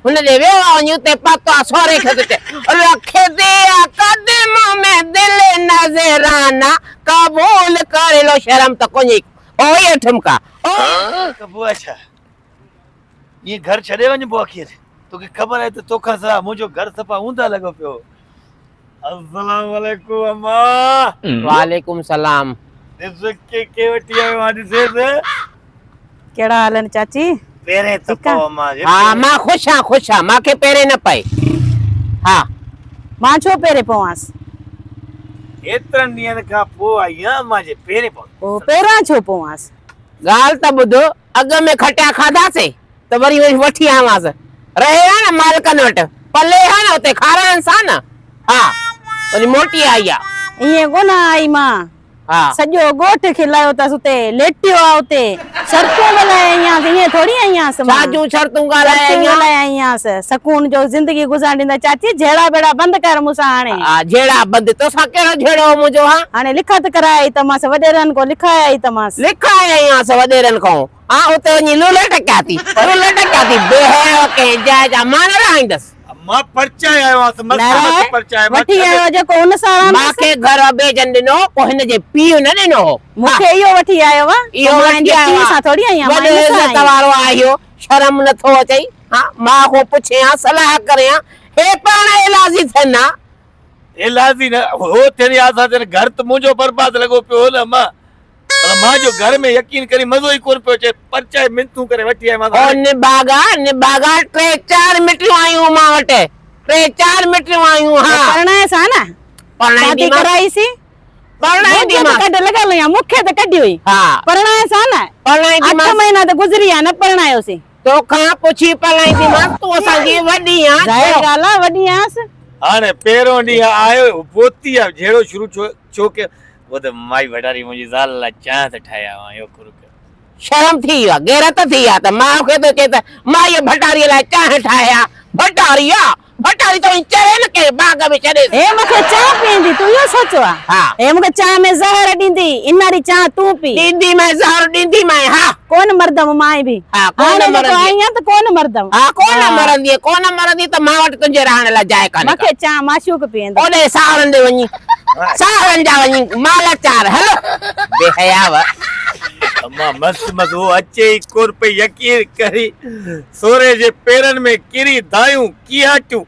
هن ڏي ويو آ وڃي اتي پاتو آ سوري کي ٿو چئي رک ديا قدم ۾ دل نذرانه قبول ڪر لو شرم ته ڪونهي او اي ٺمڪا او. ڪبو آ ڇا؟ ائين گهر ڇڏي وڃبو اخير؟ توکي خبر آهي ته توکان سواء منهنجو گهر صفا اوندهه لڳو پيو هو. السلام عليڪم اما. وعليڪم سلام. ڏس ڪي ڪي وٺي آيو آهيان ڏسيس. ڪهڙا حال آهن چاچي؟ پيرين ته پئو اما جي. ها مان خوش آهيان خوش آهيان مان کي پيرين نه پئي ها. مان ڇو پيرين پوانس؟ ايترن ڏينهن کان پوء آئي آهيان اما جي پيرين پوان. پوء پيران ڇو پوانس؟ ڳالهه ته ٻڌ اڳ ۾ کٽيا کاڌاسين ته وري وٺي آيومانس. رهي ها نه مالڪن وٽ، پلي ها نه اتي کارائينس ها نه. ها وري موٽي آئي آ. ائين ڪونه آئي مان. ها. سڄو ڳوٺ کلايو اٿس اتي، ليٽيو آ اتي. شرطون ڳالهائي آئي آهيانس، ائين ٿوري آئي آهيانس مان. ڇا جون شرطون ڳالهائي آئي شرطون آهين؟ ڳالهائي آئي آهيانس. سڪون جو زندگي گذارڻ ڏيندا چاچي، جهيڙا ٻيڙا بند ڪر مون سان هاڻي. ها جهيڙا بند، توسان ڪهڙو جهيڙو هو منهنجو ها؟ هاڻي لکت ڪرائي آئي تماس، وڏيرن کان لکائي آئي تماس. لکائي آئي آهيانس وڏيرن کان. ها اتي وڃي لولهه ٽڪيا ٿي، لولهه ٽڪيا ٿي، بي حياء ڪنهن جاء جا مان نه رهائيندس. مان پرچائي آيو آهيانس، مست مست پرچائي مان وٺي آيو جيڪو ان سان رهندس. مان کي گهر ابي جن ڏنو هو، پوء هن جي پيء نه ڏنو هو. مون کي اهو وٺي آيو آ، اهو مان هن وٺي جي آيو پيء آ. سان ٿوري آئي آهيان، مان وڏو هن سان عزت آئي آهيان. وارو آهي اهو، شرم نه ٿو اچئي، ها ماء کان پڇين ها، صلاح ڪرين ها، هي پاڻ ايلازي ٿين ها. ايلازي نه هو ٿين يا اسان ٿين، گهر ته منهنجو برباد لڳو پيو هو نه امان. پر مان جو گهر ۾ يقين ڪرين مزو ئي ڪونه پيو اچي، پرچائي منٿون ڪري وٺي آيم. او نڀاڳا نڀاڳا ٽي چار مٽيون آيون مان وٽ، ٽي چار مٽيون آيون ها. پرڻائيس ها نه؟ پرڻائيندي شادي مانس. ڪرائيسين؟ پرڻائيندي مون کي ته مانس. ڪڍ لڳل هئي، مون کي ته ڪڍي هئي. ها. پرڻائيس ها نه؟ پرڻائيندي مانس. اٺ مهينا ته گذري ويا نه پرڻايوسين. توکان پڇي پرڻائيندي مانس، تون اسان جي وڏي آن. ظاهر ڳالهه آ وڏي آهيانس. هاڻي پهريون ڏينهن آيو پوتي آ جهيڙو شروع ڇو ڪيو؟ هو ته مائي ڀٽاري منهنجي زال لاء چانهه ته ٺاهي آيو آهيان اهو ڪرڪ. شرم ٿي ويو آ، غيرت ٿي آ ته ماء کي ٿو چئي ته مائيء ڀٽاريء لاء چانهه ٺاهي آ. ڀٽاري آ، ڀٽاري ته وڃي چري نه ڪنهن باغ ۾ ڇڏيس. هي مون کي چانهه پيئندي، تون اهو سوچيو آ؟ ها. هي مون کي چانهه ۾ زهر ڏيندي، اناري چانهه تون پي. ڏينديمانء زهر ڏينديمانء، ها. ڪونه مرندم مان به. ها، ڪونه هاڻي جيڪو مرندينء. آئي آهيان ته ڪونه مرندم. ها، ڪونه مرندينء، ڪونه مرندينء ته مان وٽ تنهنجي رهڻ لاء جاء ڪانهي مون ڪا. کي چانهه معشوق پيئندو. اوڏي ساهرن ڏي وڃي، ساهرن جا وڃي مال چار، هل بي حياء. امان مس مس هو اچي ئي ڪونه پئي، يقين ڪرين سورهيه جي پيرن ۾ ڪري دايون ڪيهاٽيون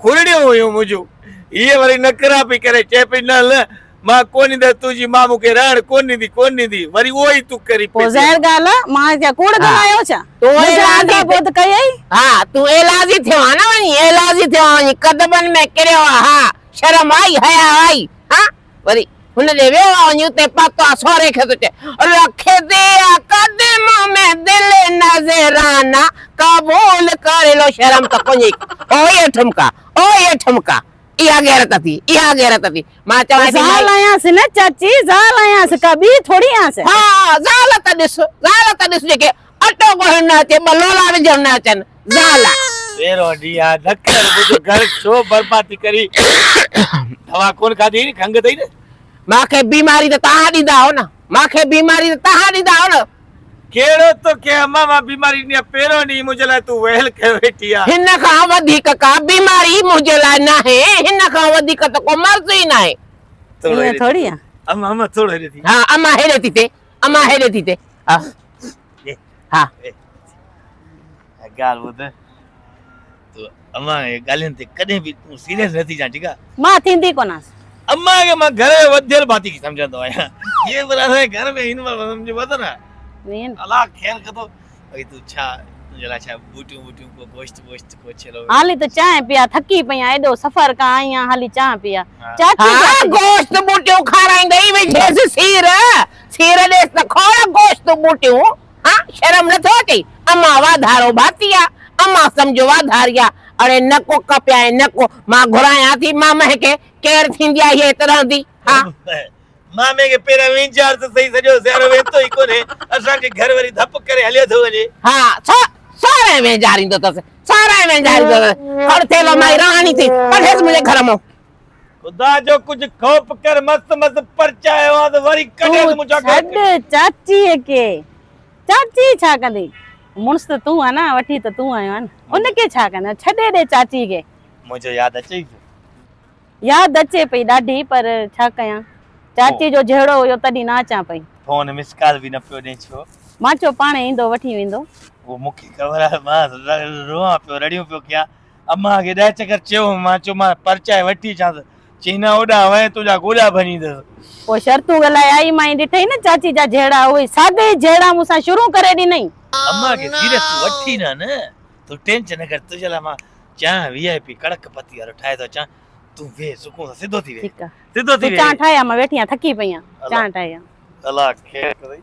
کرڙيون هيون منهنجون. هيء وري نخرا پئي ڪري، چئي پئي نه نه مان ڪونه ايندس، تنهنجي ماء مون کي رهڻ ڪونه ڏيندي، ڪونه ڏيندي، وري اهو ئي تون ڪرين پوء پئي ٿي ظاهر امان. ڳالهه آ، مان ڇا ڪوڙ ڳالهايو ڇا؟ تون منهنجا ايلازي آندا ٿي- بوڌ ڪيئي؟ ها، تون ايلازي ٿيو آن نه وڃي، ايلازي ٿيو آن وڃي، قدمن ۾ ڪريو آن، ها، شرم آئي، حيا آئي، ها، وري هن ڏي ويو آ وڃي اتي پاتو آ سورهيه کي ٿو چئي، رک ديا قدم ۾ دل نذرانه قبول ڪر لو، شرم ته ڪونهي، او اي ٺمڪا، او اي ٺمڪا. اها غيرت ٿي، اها غيرت ٿي. مان چوان ٿي زال آهيانس نه چاچي، زال آهيانس، ڪا ٻي ٿوري آهيانس. ها زال ته ڏس، زال ته ڏس جيڪي اٽو ڳوهڻ نه اچي، ٻه لولا وجهڻ نه اچن، زال آ. پهريون ڏينهن آ نه ڪر منهنجو گهر ڇو برباد ٿي ڪرين. دوا ڪونه کاڌي نه کنگهه اٿئي نه. مان کي بيماري ته توهان ڏيندا آهيو نه، مان کي بيماري ته توهان ڏيندا آهيو نه. ڪهڙو توکي امان مان بيماري ڏني آ پهريون ڏينهن منهنجي لاء تون ويل ڪيو ويٺي آ. هن کان وڌيڪ ڪا بيماري منهنجي لاء ناهي، هن کان وڌيڪ ته ڪو مرض ئي ناهي. ٿورو ائين هيڏي ٿوري ٿي آ. امان امان ٿورو هيڏي ٿي. ها امان هيڏي ٿي ٿئي، امان هيڏي ٿي ٿئي. ها ها. ڳالهه ٻڌ تون امان جي ڳالهين تي ڪڏهن به تون سيريس نه ٿيجان ٺيڪ آ. مان ٿيندي ڪونهانس. امان کي مان گهر جو وڌيل ڀاتي سمجهندو آهيان. جيئن پر اسان جي گهر ۾ هن مهل سمجهه ٻڌ نه. الله خير ڪندو. باقي تون ڇا تنهنجي لاء ڇا ٻوٽيون ٻوٽيون ڪو گوشت ووشت ڪو ڇيلو. حالي ته چانهه پيا ٿڪي پئي آهيان ايڏو سفر کان آئي آهيان حالي چانهه پيا. چاچي ها گوشت ٻوٽيون کارائيندئي وجهيس سير سير ڏيس ته کوڙ گوشت ٻوٽيون. ها شرم نٿو اچئي امان واڌارو ڀاتي آ امان سمجهه واڌاري آ اڙي نه ڪو ڪپيائين نه ڪو مان گهرايان ٿي مامهه کي ڪير ٿيندي آ هيء هت رهندي ها. مامي کي پهريان وينجهار ته سهي سڄو سيارو ويندو ئي ڪونهي اسان کي گهر وري ڌپ ڪري هليو ٿو وڃي. ها سارائين وينجهاريندو اٿس سارائين وينجهاريندو اٿس کڻ ٿيلهو مائي رهاڻي ٿي ڪڍيس منهنجي گهر مان. خدا جو ڪجهه خوف ڪر مست مست پرچايو آن ته وري ڪڍيس تون منهنجا گهر ڇڏ چاچيء کي، چاچي ڇا ڪندي؟ مڙس ته تون آ نه، وٺي ته تون آيو آ نه. ان کي ڇا ڪندين؟ ڇڏي ڏي چاچي کي. منهنجو ياد اچئي پيو؟ ياد اچي پئي ڏاڍي پر ڇا ڪيان. چاچي جو جهيڙو هيو تڏهن نه اچان پئي. فون مس ڪال به نه پيو ڏئين ڇو؟ مان چيو پاڻهي ايندو وٺي ويندو. اهو مون کي خبر آهي مان روئان پيو رڙيون پيو ڪيان. امان کي ڏهه چڪر چيو هوم مان چيو مان پرچائي وٺي اچانس چيائين نه هوڏانهن وئين تنهنجا گوڏا ڀڃيندس. پوء شرطون ڳالهائي آئي مائين ڏٺئي نه چاچي جا جهيڙا اهي ساڳئي جهيڙا مون سان شروع ڪري ڏنئي. امان کي سيريس تون وٺي نه نه تون ٽينشن نه ڪر تنهنجي لاء مان چانهه وي آء پي ڪڙڪ پتي وارو ٺاهي ٿو اچان تون ويهه سڪون سان سڌو ٿي ويهه ٺيڪ آ سڌو ٿي تون ويهه. چانهه ٺاهي آ مان ويٺي آهيان ٿڪي پئي آهيان چانهه ٺاهي آ. الله خير ڪري.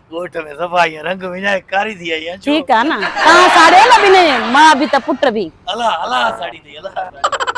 ڳوٺ ۾ صفا ائين رنگ وڃائي ڪاري ٿي آئي آهين ڇو؟ ٺيڪ آ نه توهان ساڙيو نه ٻنهي ماء به ته پٽ به. الله الله ساڙي اٿئي الله.